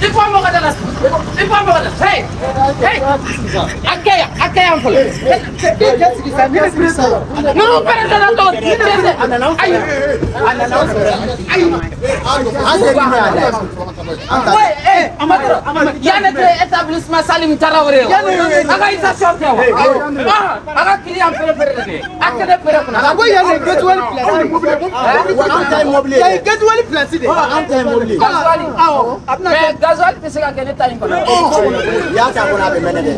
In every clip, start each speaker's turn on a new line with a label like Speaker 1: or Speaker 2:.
Speaker 1: Il faut me regarder. Il faut me regarder. Hey, hey. Accueille un peu. Non, pas de la tête. Aïe. Aïe. Ouais, eh, yann établissement Salim Traoré. Organisation tɛ wa? Ah, a ka client préféré de ne. A tɛ ne pere kunna.
Speaker 2: A ko yan de gasoil place. An ta ye mobili ye. Yan ye gasoil place de. An ta ye mobili ye.
Speaker 1: Gasoil. Awɔ. Mais gasoil tɛ se ka kɛ ne ta in kɔnɔ.
Speaker 2: I y'a k'a kɔnɔ a bɛ mɛnɛ dɛ.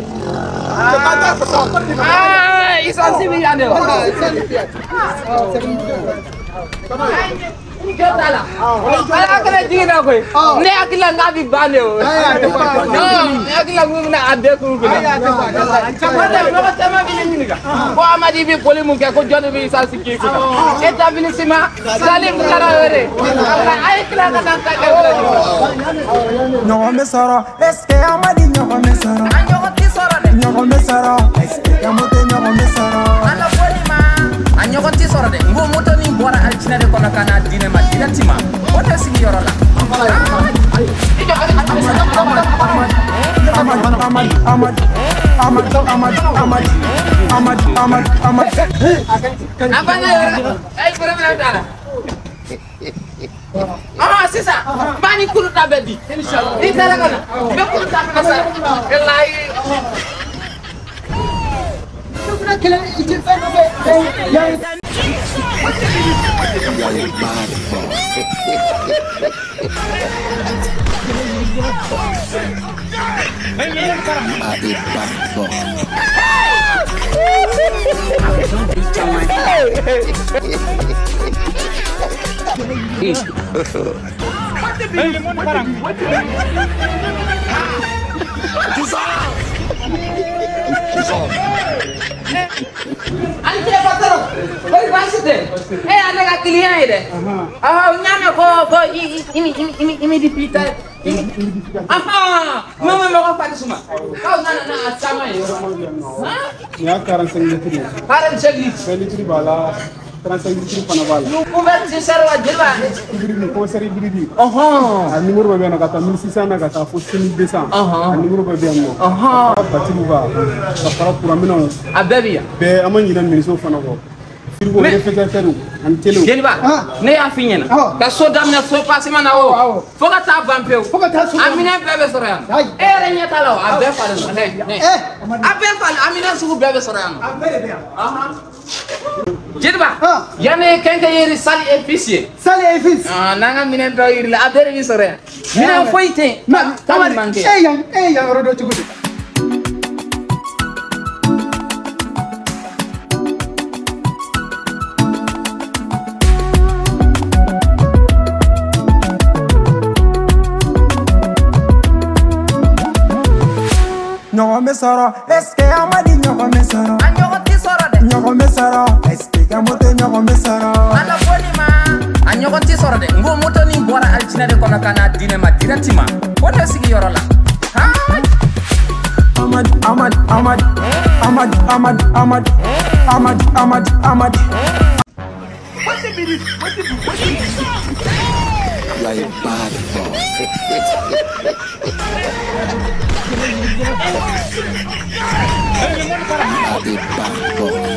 Speaker 1: Ah, essence bɛ yan de wa? Jɔ t'a la. Ala kana jigin na koyi. Ne hakili la n k'a bɛ ban de o. Non, ne hakili la n ko bɛna a bɛɛ kun kunna. N'o tɛ mɔgɔ caman bɛ ne ɲininka. Ko Amadi bɛ boli mun kɛ ko jɔn de bɛ essence k'i kunna. Établissement Salim Traoré. A ye tila ka taa ka kɛ.
Speaker 3: Ɲɔgɔn bɛ sɔrɔ est-ce que Amadi ɲɔgɔn bɛ sɔrɔ.
Speaker 1: A ɲɔgɔn tɛ sɔrɔ dɛ.
Speaker 3: Ɲɔgɔn bɛ sɔrɔ est-ce que Gamote ɲɔgɔn bɛ sɔrɔ.
Speaker 1: Ala boli ma. A ɲɔgɔn tɛ sɔrɔ dɛ. N ko moto nin bɔra Alijinɛ de kɔnɔ ka n'a di ne ma directement. O tɛ sigi yɔrɔ la. I jɔ.
Speaker 3: Amadi Amadi Amadi Amadi Amadi Amadi Amadi Amadi.
Speaker 1: A banna yɔrɔ la. Ayi problème t'a la. Ah sisan n b'a ni kulu ta bɛɛ di. N'i taara ka na n bɛ kulu ta fana sara. Walayi. An tɛ patron kori baasi tɛ e y'ale ka client ye dɛ awɔ n y'a mɛn ko ko i i i di pita ahan mun bɛ mɔgɔ fari suma k'aw nana n'a caman ye.
Speaker 4: Nin y'a 45 litres ye.
Speaker 1: 45 litres.
Speaker 4: 20 litres b'a la 35 litres fana b'a la.
Speaker 1: Convertisseur wa joli b'a.
Speaker 4: Hybride concert hybride.
Speaker 1: Ɔhɔn.
Speaker 4: A numéro bɛɛ bɛ yan nɔ ka taa 1600 na ka taa fo 6200.
Speaker 1: Ɔhɔn.
Speaker 4: A numéro bɛɛ bɛ yan nɔ.
Speaker 1: Ɔhɔn.
Speaker 4: Ka fara batterie kan ka fara kuranminɛnw.
Speaker 1: A bɛɛ bɛ yan.
Speaker 4: Bɛɛ an ma ɲinɛ miniso fana kɔ. Frigo réfrigérateur ani télé.
Speaker 1: Jeliba ne y'a f'i ɲɛna ka so daminɛ so pasima na o fo ka taa ban pewu.
Speaker 2: Fo ka taa so.
Speaker 1: A minɛn bɛɛ bɛ sɔrɔ yan. E yɛrɛ ɲɛ t'a la o a bɛɛ falen don. A bɛɛ falen a minɛn sugu bɛɛ bɛ sɔrɔ yan nɔ.
Speaker 2: A bɛɛ de bɛ yan.
Speaker 1: Jeliba yan ye quincaillerie Sali et Fils ye.
Speaker 2: Sali et Fils.
Speaker 1: N'an ka minɛn dɔw yir'i la a bɛɛ de bɛ sɔrɔ yan. Minɛn foyi tɛ yen. K'a bɛ manqué.
Speaker 2: E yan e yan yɔrɔ dɔn cogo di?
Speaker 3: Ɲɔgɔn bɛ sɔrɔ est-ce que Amadi ɲɔgɔn bɛ sɔrɔ.
Speaker 1: A ɲɔgɔn tɛ sɔrɔ dɛ.
Speaker 3: Ɲɔgɔn bɛ sɔrɔ est-ce que Gamote ɲɔgɔn bɛ sɔrɔ.
Speaker 1: Ala boli ma. A ɲɔgɔn tɛ sɔrɔ dɛ. N ko moto nin bɔra Alijinɛ de kɔnɔ ka n'a di ne ma directement. O tɛ sigi yɔrɔ la.
Speaker 3: Amadi Amadi Amadi Amadi Amadi Amadi Amadi Amadi Amadi.
Speaker 5: You are a bad boy. You are a bad boy.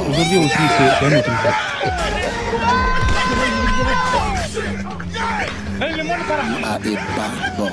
Speaker 6: Aujourd'hui aussi, c'est un autre jour.
Speaker 5: You are a bad boy.